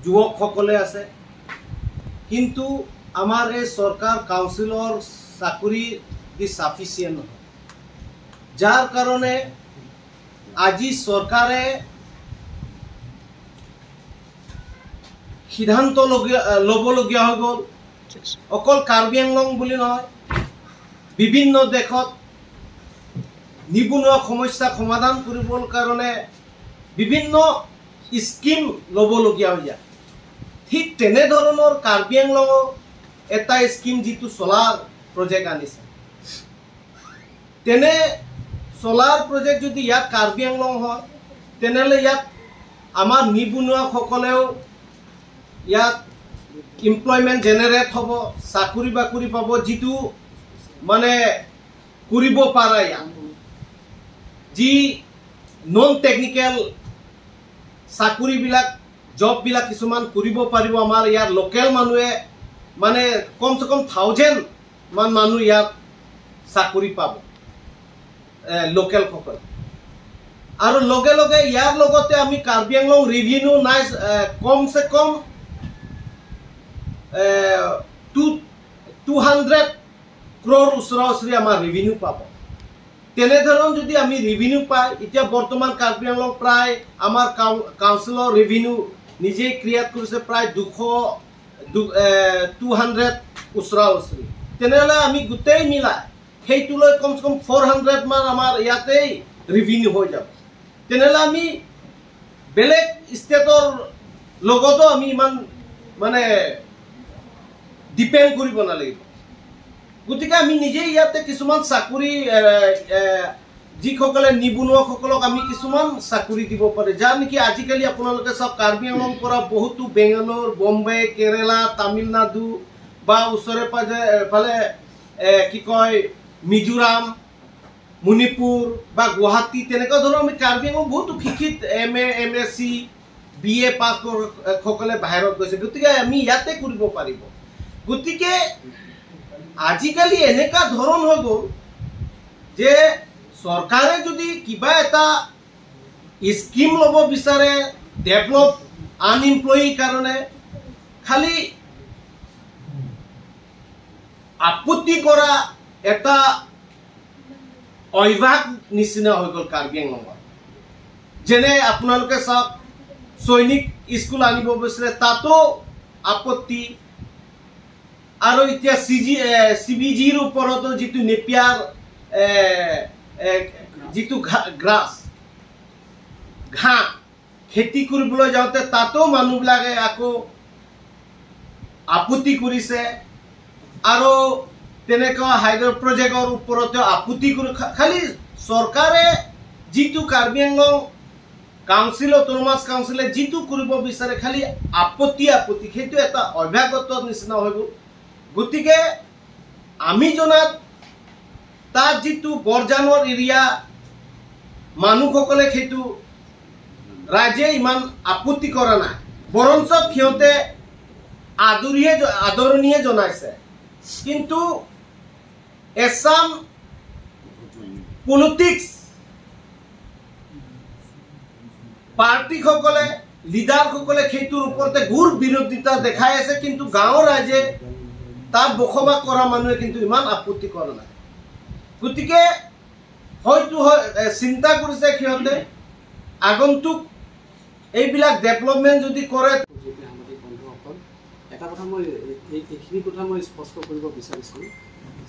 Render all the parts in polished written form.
যুৱকসকলে আছে। কিন্তু আমাৰ এই চৰকাৰ কাউন্সিলৰ চাকৰি দি চাফিচিয়েণ্ট নহয়, যাৰ কাৰণে আজি চৰকাৰে সিদ্ধান্ত ল'বলগীয়া হৈ গ'ল। অকল কাৰ্বি আংলং বুলি নহয়, বিভিন্ন দেশত নিবনুৱা সমস্যা সমাধান কৰিবৰ কাৰণে বিভিন্ন স্কিম ল'বলগীয়া হৈ যায়। ঠিক তেনেধৰণৰ কাৰ্বি আংলঙৰ এটা স্কিম যিটো চ'লাৰ প্ৰজেক্ট আনিছে, তেনে চ'লাৰ প্ৰজেক্ট যদি ইয়াত কাৰ্বি আংলং হয়, তেনেহ'লে ইয়াত আমাৰ নিবনুৱাসকলেও ইয়াত এমপ্লয়মেণ্ট জেনেৰেট হ'ব, চাকৰি বাকৰি পাব, যিটো মানে কৰিব পাৰে ইয়াত যি নন টেকনিকেল চাকৰিবিলাক জববিলাক কিছুমান কৰিব পাৰিব। আমাৰ ইয়াত লোকেল মানুহে মানে কমচে কম 1000 মান মানুহ ইয়াত চাকৰি পাব লোকেলসকলে। আৰু লগে লগে ইয়াৰ লগতে আমি কাৰ্বি আংলং ৰেভিনিউ নাই কমচে কম 200 ক্ৰ'ৰ ওচৰা ওচৰি আমাৰ ৰেভিনিউ পাব। তেনেধৰণ যদি আমি ৰেভিনিউ পাই, এতিয়া বৰ্তমান কাৰ্বি আংলং প্ৰায় আমাৰ কাউন্সিলৰ ৰেভিনিউ নিজেই ক্ৰিয়েট কৰিছে প্ৰায় 200 ওচৰা ওচৰি। তেনেহ'লে আমি গোটেই মিলাই সেইটোলৈ কমচে কম 400 মান আমাৰ ইয়াতেই ৰেভিনিউ হৈ যাব। তেনেহ'লে আমি বেলেগ ষ্টেটৰ লগতো আমি ইমান মানে ডিপেণ্ড কৰিব নালাগিব। গতিকে আমি নিজেই ইয়াতে কিছুমান চাকৰি যিসকলে নিবনুৱাসকলক আমি কিছুমান চাকৰি দিব পাৰে, যাৰ নেকি আজিকালি আপোনালোকে চাওক কাৰ্বি আংলং পৰা বহুতো বেংগালোৰ, বম্বে, কেৰেলা, তামিলনাডু বা ওচৰে পাজৰে এফালে কি কয় মিজোৰাম, মণিপুৰ বা গুৱাহাটী, তেনেকুৱা ধৰণৰ আমি কাৰ্বি আংলং বহুতো শিক্ষিত M A, M S C, B A pass সকলে বাহিৰত গৈছে। গতিকে আমি ইয়াতে কৰিব পাৰিব। গতিকে আজিকালি এনেকুৱা ধৰণ হৈ গ'ল যে চৰকাৰে যদি কিবা এটা স্কিম ল'ব বিচাৰে ডেভেলপ আনএমপ্লয়ীৰ কাৰণে, খালি আপত্তি কৰা এটা অভ্যাস নিচিনা হৈ গ'ল কাৰ্বি আংলঙত। যেনে আপোনালোকে চাওক, সৈনিক স্কুল আনিব বিচাৰে, তাতো আপত্তি। আৰু এতিয়া চি বি জিৰ ওপৰতো যিটো নেপিয়াৰ যিটো গ্ৰাছ ঘাঁহ খেতি কৰিবলৈ যাওঁতে তাতো মানুহবিলাকে আকৌ আপত্তি কৰিছে। আৰু তেনেকুৱা হাইড্ৰ প্ৰজেক্টৰ ওপৰতো আপত্তি কৰি খালি চৰকাৰে যিটো কাৰ্বি আংলং কাউন্সিল অট'নমাছ কাউন্সিলে যিটো কৰিব বিচাৰে খালি আপত্তি আপত্তি, সেইটো এটা অভ্যাসগত নিচিনা হৈ গ'ল। গতিকে আমি জনাত তাত যিটো বৰজানৰ এৰিয়া মানুহসকলে সেইটো ৰাইজে ইমান আপত্তি কৰা নাই, বৰঞ্চ সিহঁতে আদৰণিয়ে জনাইছে। কিন্তু এছাম পলিটিক্স পাৰ্টিসকলে লিডাৰসকলে সেইটোৰ ওপৰতে ঘোৰ বিৰোধিতা দেখাই আছে। কিন্তু গাঁৱৰ ৰাইজে তাত বসবাস কৰা মানুহে কিন্তু ইমান আপত্তি কৰা নাই। গতিকে হয়তো চিন্তা কৰিছে সিহঁতে আগন্তুক এইবিলাক ডেভেলপমেণ্ট যদি কৰে। সাংবাদিক বন্ধুসকল, এটা কথা মই এইখিনি কথা মই স্পষ্ট কৰিব বিচাৰিছোঁ,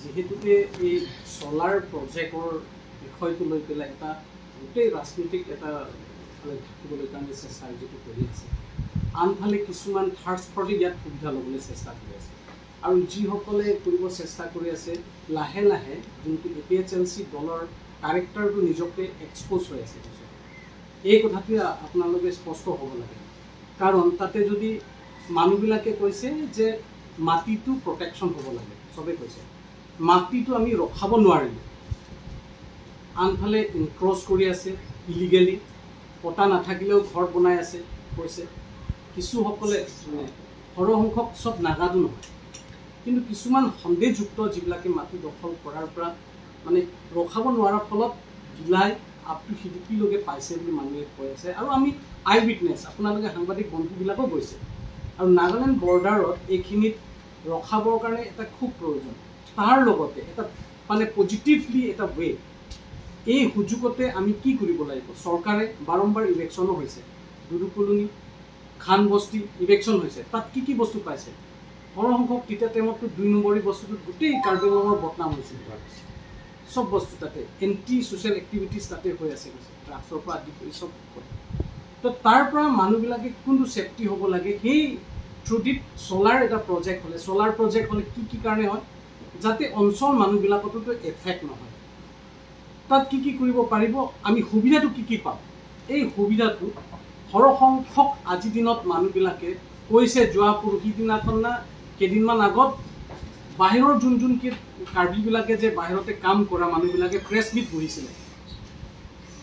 যিহেতুকে এই চ'লাৰ প্ৰজেক্টৰ বিষয়টো লৈ পেলাই এটা গোটেই ৰাজনৈতিক এটা ফালে ঢাকিবলৈ কাৰণে চেষ্টা যিটো কৰি আছে, আনফালে কিছুমান থাৰ্ড পাৰ্টি ইয়াত সুবিধা ল'বলৈ চেষ্টা কৰি আছে। আৰু যিসকলে কৰিব চেষ্টা কৰি আছে, লাহে লাহে যোনটো A P H L C দলৰ কাৰেক্টাৰটো নিজকে এক্সপ'জ হৈ আছে, এই কথাটোৱে আপোনালোকে স্পষ্ট হ'ব লাগে। কাৰণ তাতে যদি মানুহবিলাকে কৈছে যে মাটিটো প্ৰটেকশ্যন হ'ব লাগে, চবেই কৈছে মাটিটো আমি ৰখাব নোৱাৰিলোঁ, আনফালে ইনক্ৰছ কৰি আছে ইলিগেলি, পটা নাথাকিলেও ঘৰ বনাই আছে কৈছে কিছুসকলে, মানে সৰহসংখ্যক চব নাগাদো নহয়, কিন্তু কিছুমান সন্দেহযুক্ত যিবিলাকে মাটি দখল কৰাৰ পৰা মানে ৰখাব নোৱাৰাৰ ফলত গিলাই আপ টু সিদিপিলৈকে পাইছে বুলি মানুহে কৈ আছে। আৰু আমি আই উইটনেছ, আপোনালোকে সাংবাদিক বন্ধুবিলাকো গৈছে, আৰু নাগালেণ্ড বৰ্ডাৰত এইখিনিত ৰখাবৰ কাৰণে এটা খুব প্ৰয়োজন। তাৰ লগতে এটা মানে পজিটিভলি এটা ৱে, এই সুযোগতে আমি কি কৰিব লাগিব, চৰকাৰে বাৰম্বাৰ ইলেকশ্যনো হৈছে, দুদু কলোনী, খানবস্তি ইলেকশ্যন হৈছে, তাত কি কি বস্তু পাইছে, সৰহসংখ্যক তেতিয়া টাইমততো 2 নম্বৰী বস্তুটোত গোটেই কাৰ্বি আংলঙৰ বদনাম হৈছিল, চব বস্তু তাতে এণ্টি ছ'চিয়েল এক্টিভিটিছ তাতে হৈ আছে, ড্ৰাগছৰ পৰা আদি কৰি চব। তো তাৰ পৰা মানুহবিলাকে কোনটো ছেফটি হ'ব লাগে, সেই থ্ৰুদিত চ'লাৰ এটা প্ৰজেক্ট হ'লে, চ'লাৰ প্ৰজেক্ট হ'লে কি কি কাৰণে হয়, যাতে অঞ্চল মানুহবিলাকতো এফেক্ট নহয়, তাত কি কি কৰিব পাৰিব, আমি সুবিধাটো কি কি পাম, এই সুবিধাটো সৰহসংখ্যক আজিৰ দিনত মানুহবিলাকে কৈছে। যোৱা পৰহি দিনাখন না কেইদিনমান আগত বাহিৰৰ যোন যোন কি কাৰ্বিবিলাকে যে বাহিৰতে কাম কৰা মানুহবিলাকে প্ৰেছ মিট বহিছিলে,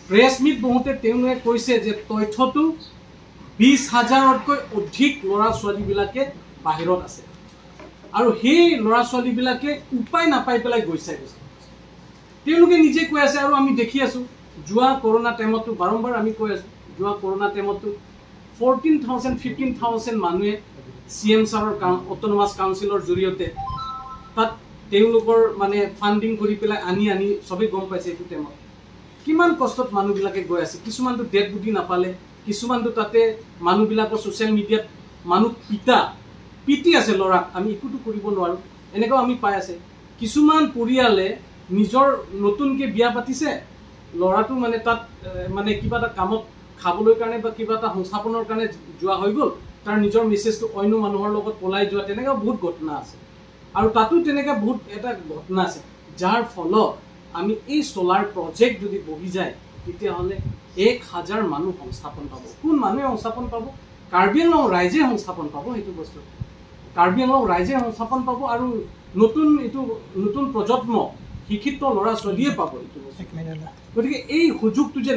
প্ৰেছ মিট বহোঁতে তেওঁলোকে কৈছে যে তথ্যটো 20,000তকৈ অধিক ল'ৰা ছোৱালীবিলাকে বাহিৰত আছে আৰু সেই ল'ৰা ছোৱালীবিলাকে উপায় নাপাই পেলাই গৈছে। তেওঁলোকে নিজে কৈ আছে আৰু আমি দেখি আছোঁ। যোৱা কৰোণা টাইমতো বাৰম্বাৰ আমি কৈ আছোঁ, যোৱা কৰোণা টাইমতো 14,000 15,000 মানুহে চি এম ছাৰৰ অট'নমাছ কাউন্সিলৰ জৰিয়তে তাত তেওঁলোকৰ মানে ফাণ্ডিং কৰি পেলাই আনি আনি চবেই গম পাইছে এইটো টাইমত কিমান কষ্টত মানুহবিলাকে গৈ আছে। কিছুমানটো ডেড বডি নাপালে, কিছুমানটো তাতে মানুহবিলাকৰ ছ'চিয়েল মিডিয়াত মানুহ পিটি আছে ল'ৰাক, আমি একোতো কৰিব নোৱাৰোঁ, এনেকুৱাও আমি পাই আছে। কিছুমান পৰিয়ালে নিজৰ নতুনকৈ বিয়া পাতিছে, ল'ৰাটো মানে তাত মানে কিবা এটা কামত খাবলৈ কাৰণে বা কিবা এটা সংস্থাপনৰ কাৰণে যোৱা হৈ গ'ল, তাৰ নিজৰ মেছেজটো অন্য মানুহৰ লগত পলাই যোৱা, তেনেকুৱা বহুত ঘটনা আছে। আৰু তাতো তেনেকুৱা বহুত এটা ঘটনা আছে, যাৰ ফলত আমি এই চ'লাৰ প্ৰজেক্ট যদি বহি যায় তেতিয়াহ'লে 1,000 মানুহ সংস্থাপন পাব। কোন মানুহে সংস্থাপন পাব? কাৰ্বি আংলং ৰাইজে সংস্থাপন পাব। সেইটো বস্তু কাৰ্বি আংলং ৰাইজে সংস্থাপন পাব আৰু নতুন এইটো নতুন প্ৰজন্ম শিক্ষিত ল'ৰা ছোৱালীয়ে পাব এইটো বস্তু। গতিকে এই সুযোগটো যে